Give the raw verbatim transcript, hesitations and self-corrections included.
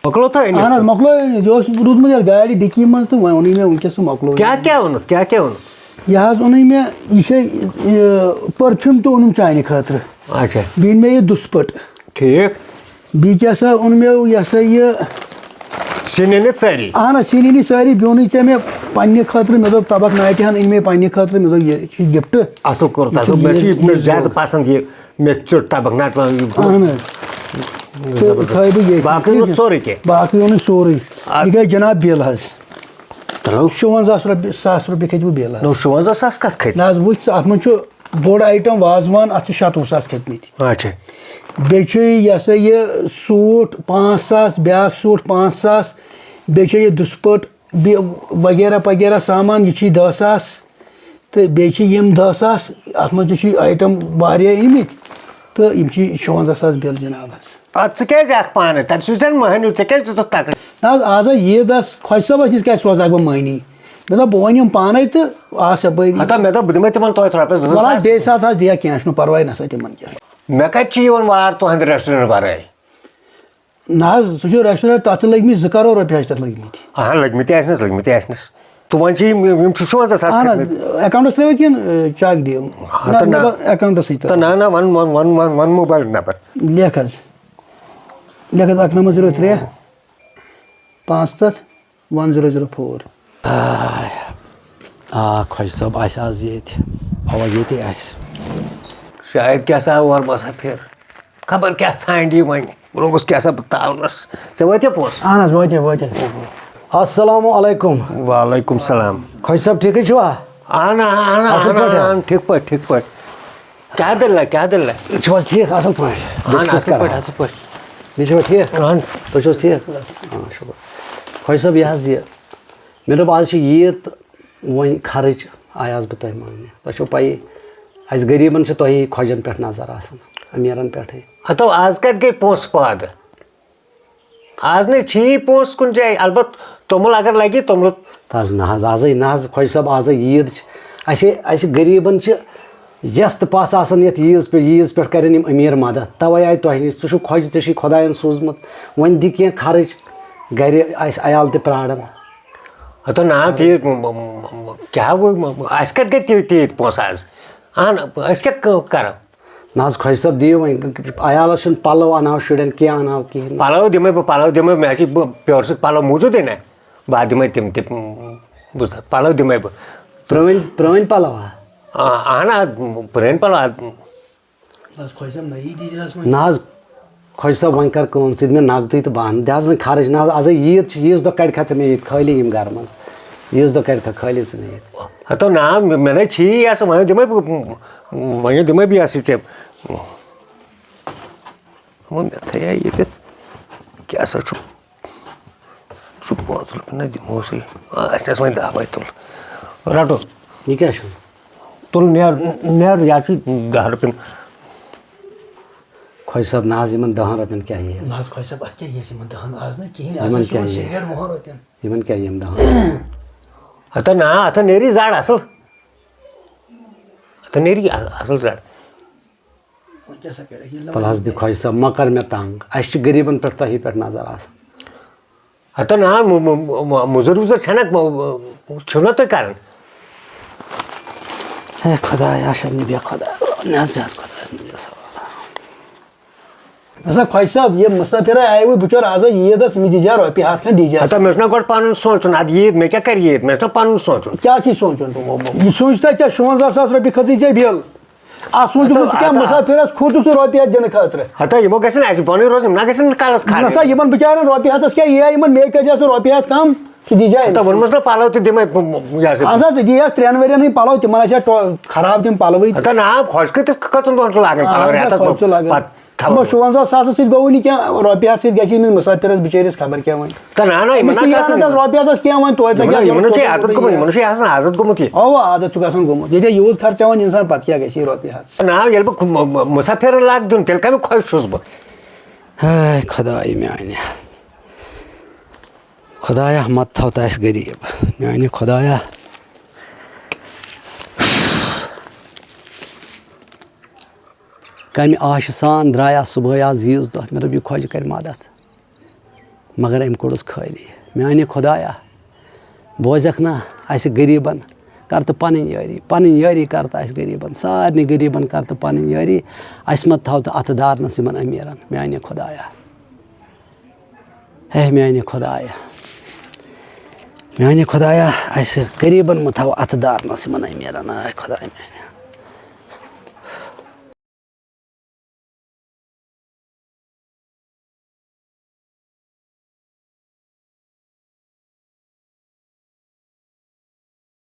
مۄکلو تۄہہِ أنِتھ؟ اہن حظ، مۄکلو أنِتھ۔ یہِ اوس روٗدمُت یَتھ گاڑِ ڈِکی منٛز تہٕ وۄنۍ اوٚنُے مےٚ وٕنکیٚس سُہ مۄکلو۔ کیٛاہ کیٛاہ اوٚنُتھ؟ کیٛاہ کیٛاہ اوٚنُتھ؟ یہِ حظ اوٚنُے مےٚ، یہِ چھےٚ، یہِ، perfume تہِ اوٚنُم چانہِ خٲطرٕ۔ اچھا۔ بیٚیہِ أنۍ مےٚ یہِ دُسپٔٹ۔ ٹھیٖک۔ بیٚیہِ کیٛاہ سا اوٚن مےٚ، یہِ ہسا یہِ، سِنۍ أنِتھ سٲری؟ اہن حظ، سِنۍ أنِتھ سٲری۔ بیٚیہِ اوٚنُے ژےٚ مےٚ پننہِ خٲطرٕ، مےٚ دوٚپ تبکھ ناٹہِ ہن أنۍ مےٚ پننہِ خٲطرٕ، مےٚ دوٚپ یہِ چھُ gift۔ اصل کوٚرُتھ، یہِ چھُ اصل۔ مےٚ چھُ، یہِ مےٚ چھُ یہِ زیادٕ پسند یہِ، مےٚ چھُ ٹبکھ ناٹہِ وَنان یہِ۔ اہن حظ۔ تہٕ زبردست۔ تھٲیِو یہِ باقٕے کِتھ روٗد کٔنۍ؟ سورُے کینٛہہ؟ باقٕے اوٚن اَسہِ سورُے۔ آ۔ یہِ گٔے جناب bill حظ۔ چلو۔ شُوَنزاہ ساس رۄپیہِ، ساس رۄپیہِ کھٔتۍ وۄنۍ bill حظ۔ نو، شُوَنزاہ ساس کَتھ کھٔتۍ؟ نہ حظ، وٕچھ ژٕ، اَتھ منٛز چھُ بوٚڑ item وازوان، اَتھ چھُ شَتوُہ ساس کھٔتمٕتۍ۔ اچھا۔ بیٚیہِ چھُ یہِ ہسا یہِ suit پانٛژھ ساس، بیٛاکھ suit پانٛژھ ساس، بیٚیہِ چھُ یہِ دُسپٔٹ، بیٚیہِ وغیرہ وغیرہ سامان، یہِ چھُ یہِ دَہ ساس۔ تہٕ بیٚیہِ چھِ یِم دَہ ساس، اَتھ منٛز تہِ چھِ item واریاہ أنۍمٕتۍ، تہٕ یِم چھِ شُوَنزاہ ساس bill جناب حظ۔ اَدٕ ژٕ کیٛازِ اَکھ پانَے؟ تَتہِ چھُ زَن مٔہنیوٗ، ژےٚ کیٛازِ دِژٕتھ تَکڑِ؟ نہ حظ، آز ہا ییٖژ خۄش صٲبَس نِش کیٛازِ سوزَکھ بہٕ مٔہنی؟ مےٚ دوٚپ، بہٕ وَنہٕ یِم پانَے تہٕ آس یَپٲری۔ ہَتا مےٚ دوٚپ، بہٕ دِمَے تِمَن توتہِ رۄپیَس زٕ ساس۔ وَلہٕ حظ، بیٚیہِ ساتہٕ حظ دِیا، کینٛہہ چھُنہٕ پَرواے نہ سا تِمَن کینٛہہ چھُنہٕ۔ مےٚ کَتہِ چھُ یِوان وار تُہٕنٛدِ restaurant وَرٲے؟ نہ حظ، سُہ چھُ restaurant، تَتھ چھِ لٔگۍ مٕتۍ زٕ کَرور رۄپیہِ حظ چھِ تَتھ لٔگۍ مٕتۍ۔ اَہَن، لٔگۍ مٕتۍ آسنَس، لٔگۍ مٕتۍ آسنَس۔ تہٕ وۄنۍ چھِ یِم، یِم چھِ شُوَنزاہ ساس اَہَن حظ، کھٔتۍمٕتۍ۔ Account-َس ترٛٲوِو کِنہٕ، اَ، cheque دِیِو؟ ہَتہٕ نہ، نہ۔ مےٚ باسان account-َسٕے تہٕ ترٛٲوِو۔ نہ، نہ، وَن، وَن، وَن، وَن، وَن mobile number۔ لیکھ حظ۔ لیکھ حظ، اَکھ نَمَتھ زیٖرو ترٛےٚ، پانٛژھ سَتھ، one zero zero four۔ آ، آ، خۄجہِ صٲب آسہِ آز ییٚتہِ۔ اَوا، ییٚتی آسہِ۔ شاید کیٛاہ سا اور مسافر۔ خبر کیٛاہ ژھانٛڈِ یہِ وۄنۍ۔ روٚنگُس کیٛاہ سا بہٕ تاونَس۔ ژےٚ وٲتیا پونٛسہٕ؟ اَہَن حظ، وٲتۍ، وٲتۍ۔ السلام علیکم۔ وعلیکم السلام۔ خۄجہِ صٲب، ٹھیٖکٕے چھِوا؟ اَہَن، اَہَن، اَہَن، اَصٕل اَہَن، پٲٹھۍ؟ اَہَن، ٹھیٖک پٲٹھۍ، ٹھیٖک پٲٹھۍ۔ کیٛاہ دٔلیٖلہ، کیٛاہ دٔلیٖلہ؟ چھِو حظ ٹھیٖک، اَصٕل پٲٹھۍ؟ اَہَن، بیٚیہِ چھِو حظ اَصٕل کَران؟ پٲٹھۍ، اَصٕل پٲٹھۍ۔ بیٚیہِ چھِوا ٹھیٖک؟ اَہَن۔ تُہۍ چھِو حظ ٹھیٖک؟ آ، شُکُر۔ خۄجہِ صٲب، یہِ حظ یہِ، مےٚ دوٚپ، آز چھِ عیٖد تہٕ وۄنۍ خرٕچ آیاس بہٕ تۄہہِ منٛگنہِ۔ تۄہہِ چھو پَیی، اَسہِ غریٖبَن چھِ تۄہی خۄجَن پٮ۪ٹھ نظر آسان، أمیٖرَن پٮ۪ٹھٕے۔ ہَتو، آز کَتہِ گٔے پونٛسہٕ پٲدٕ؟ آز نَے چھِی پونٛسہٕ کُنہِ جایہِ۔ البتہ توٚمُل اگر لَگہِ، توٚملہٕ۔ تہٕ حظ نہ حظ، آزٕے نہ حظ، خۄجہِ صٲب، آزٕے عیٖد چھِ۔ اَسہِ، اَسہِ غریٖبَن چھِ یَس تہٕ پَس آسان یَتھ عیٖذ پٮ۪ٹھ، عیٖذ پٮ۪ٹھ کَرن یِم أمیٖر مَدَد۔ تَوَے آے تۄہہِ نِش، ژٕ چھُکھ خۄجہِ، ژےٚ چھُے خۄدایَن سوٗزمُت، وۄنۍ دِ کینٛہہ خرٕچ، گَرِ آسہِ عیال تہِ پرٛاران۔ ہَتو نہ، تیٖتۍ، م-، م-، م-، م-، کیٛاہ وۄنۍ، م-، م-، اَسہِ کَتہِ گٔے تیٖتۍ، تیٖتۍ پونٛسہٕ آز؟ اَہَن، أسۍ کیٛاہ کٲ-، کَرو؟ نہ حظ، خۄجہِ صٲب، دِیِو وۄنۍ، عیالَس چھُنہٕ پَلو اَنہو، شُرٮ۪ن کینٛہہ اَنہو کِہیٖنۍ۔ پَلو دِمَے بہٕ، پَلو دِمَے، مےٚ چھِ بہٕ پیورٕ سۭتۍ پَلو موٗجوٗدٕے نہ، بہٕ ہا دِمَے تِم تہِ، بوٗزتھا، پَلو دِمَے بہٕ۔ پرٛٲنۍ، پرٛٲنۍ پَلو ہا؟ آ، اَہَن، آ، پرٛٲنۍ پَلو، آ۔ نہ حظ، خۄجہِ صٲب، نہ یی دیٖزِ حظ وۄنۍ۔ نہ حظ، خۄجہِ صٲب، وۄنۍ کر کٲم، ژٕ دِ مےٚ نقدٕے تہٕ بہٕ اَنہٕ۔ دِ حظ وۄنۍ خرٕچ، نہ حظ، آزے عیٖد چھِ، عیٖذ دۄہ کَڑِکھا ژٕ مےٚ ییٚتہِ خٲلی یِم گَرٕ منٛز؟ عیٖذ دۄہ کَڑِکھا خٲلی ژٕ مےٚ ییٚتہِ؟ ہَتو نہ، مےٚ نَے چھی یہِ آسان، وۄنۍ دِمَے بہٕ، وۄنۍ دِمَے بہٕ یہِ ہسا یہِ ژےٚ۔ وۄنۍ مےٚ تھٲیے ییٚتٮ۪تھ، کیٛاہ سا چھُ؟ سُہ پانٛژھ رۄپیہِ نہ دِمہوسٕے۔ آ، اَسہِ نَس وۄنۍ دَہ وَے تُل۔ رَٹو۔ یہِ کیٛاہ چھُ؟ تُل نیر، نیر، یا چھُ دَہ رۄپیَن۔ خۄجہِ صٲب، نہ حظ، یِمَن دَہَن رۄپیَن کیٛاہ یِیہِ؟ نہ حظ، خۄجہِ صٲب، اَتھ کیٛاہ یِیَس یِمَن دَہَن؟ آز نہٕ کِہیٖنۍ، آز یِمَن حظ چھِ یِمَن کیٛاہ یِیہِ؟ سِگریٹ وُہَن رۄپیَن۔ یِمَن کیٛاہ یِیَم دَہَن؟ ہَتہ نہ، اَتھ نیری زَڈ اَصٕل۔ اَتھ نیری اَ-، اَصٕل زَڈ۔ وۄنۍ کیٛاہ سا کَرِ؟ ییٚلہِ نہٕ تَلہٕ حظ وۄنۍ دِ خۄجہِ صٲب، مۄکَر مےٚ تنٛگ۔ اَسہِ چھِ غریٖبَن پٮ۪ٹھ تۄہی پٮ۪ٹھ نظر آسان۔ ہَتہ نا، مُ-، مُ-، مُ-، مُزُر وُزُر چھَنہ، مُ-، مُ-، چھُو نا تُہۍ کَران؟ ہے خۄدایا، اَچھا، نہٕ بیٚہہ خۄدایا، نہ حظ، بیٚہہ حظ خۄدایَس، نہٕ بیٚہہ سوال۔ نہ سا، خۄجہِ صٲب، یہِ مُسافِر آیہِ وۄنۍ بِچور آزَے عیٖدَس، مےٚ دیٖزِ ہا رۄپیہِ ہَتھ کھنٛڈ، دیٖزِ ہا۔ ہَتہ، مےٚ چھُنہ گۄڈٕ پَنُن سونٛچُن، اَدٕ عیٖد مےٚ کیٛاہ کَرِ عیٖد؟ مےٚ چھُنہ پَنُن سونٛچُن۔ کیٛاہ چھُے سونٛچُن؟ یہِ سونٛچ تۄہہِ ژےٚ شُوَنزاہ ساس رۄپیہِ کھٔژٕے ژےٚ بِل۔ اَتھ سونٛچُکھ ژٕ کیٛاہ، اَتھ، مُسافِرَس کھوٗژُکھ ژٕ رۄپیہِ ہَتھ دِنہٕ خٲطرٕ؟ ہَتہ، یِمو گژھن اَسہِ بۄنٕے روزُن، یِم نہ گژھن کَلَس کھارٕنۍ۔ نہ سا، یِمَن بِچارٮ۪ن رۄپیہِ ہَتَس کیٛاہ یِیہِ ہا، یِمَن مے کَتہِ آسہٕ رۄپیہِ ہَتھ کَم، سُہ دیٖزِ ہا أمِس۔ ہَتہ، ووٚنمَس نہ، پَلَو تہِ دِمَے بہٕ، یہِ ہسا۔ اَہَن سا، ژٕ دِیٖہَس ترٛٮ۪ن ؤرِیَن ہٕنٛدۍ پَلَو، تِمَن آسہِ ہا ٹو-، خراب تِم پَلوٕے۔ ہَتہ، نا، خۄش کۭتِس، کٔژَن دۄہَن چھُ لاگان پَلَو؟ اَہَن سا، رٮ۪تَس خۄش چھُ لاگان۔ پَتہٕ تھاوو۔ یِمو شُوَنزاہ ساسَس سۭتۍ گوٚوُے نہٕ کینٛہہ، رۄپیہِ ہَتھ سۭتۍ گژھِ أمِس مُسافِرَس بِچٲرِس خبر کیٛاہ وۄنۍ۔ تہٕ نہ، نہ، یِمَن أمِس نہ چھِ چھِ آسان آسان تَتھ رۄپیہِ ہَتَس کینٛہہ وۄنۍ توتہِ یِمَن، لَگہِ ہا یِمَن چھُ یورٕ عادت گوٚمُت، یِمَن چھُ یہِ آسان عادت گوٚمُت یہِ۔ اَوا، عادت چھُکھ آسان گوٚمُت۔ ییٚتہِ یوٗت خرچاوان اِنسان، پَتہٕ کیٛاہ گژھِ یہِ رۄپیہِ ہَتھ؟ نہ، ییٚلہِ بہٕ مُ-، مُسافِرَن لاگہٕ دیُن، تیٚلہِ کَمہِ خۄش چھُس بہٕ؟ ہے خۄداے میٛانہِ، خۄدایا، مَت تھاو تہٕ اَسہِ غریٖب، میٛانہِ خۄدایا۔ کَمہِ آشہِ سان درٛایاس صُبحٲے آز عیٖذ دۄہ، مےٚ دوٚپ، یہِ خۄجہِ کَرِ مَدَتھ۔ مگر أمۍ کوٚڑُس خٲلی۔ میانہِ خۄدایا، بوزکھ نا اَسہِ غریٖبن، کر تہٕ پنٕنۍ یٲری، پنٕنۍ یٲری کر تہٕ اَسہِ غریٖبن، سارنٕے غریٖبن کر تہٕ پنٕنۍ یٲری، اَسہِ مہ تھاو تہٕ اَتھٕ دارنس یِمن أمیٖرن۔ میانہِ خۄدایا، ہے میانہِ خۄدایا، میانہِ خۄدایا، اَسہِ غریٖبن مہ تھاو اَتھٕ دارنس یِمن أمیٖرن۔ آے خۄداے میانہِ۔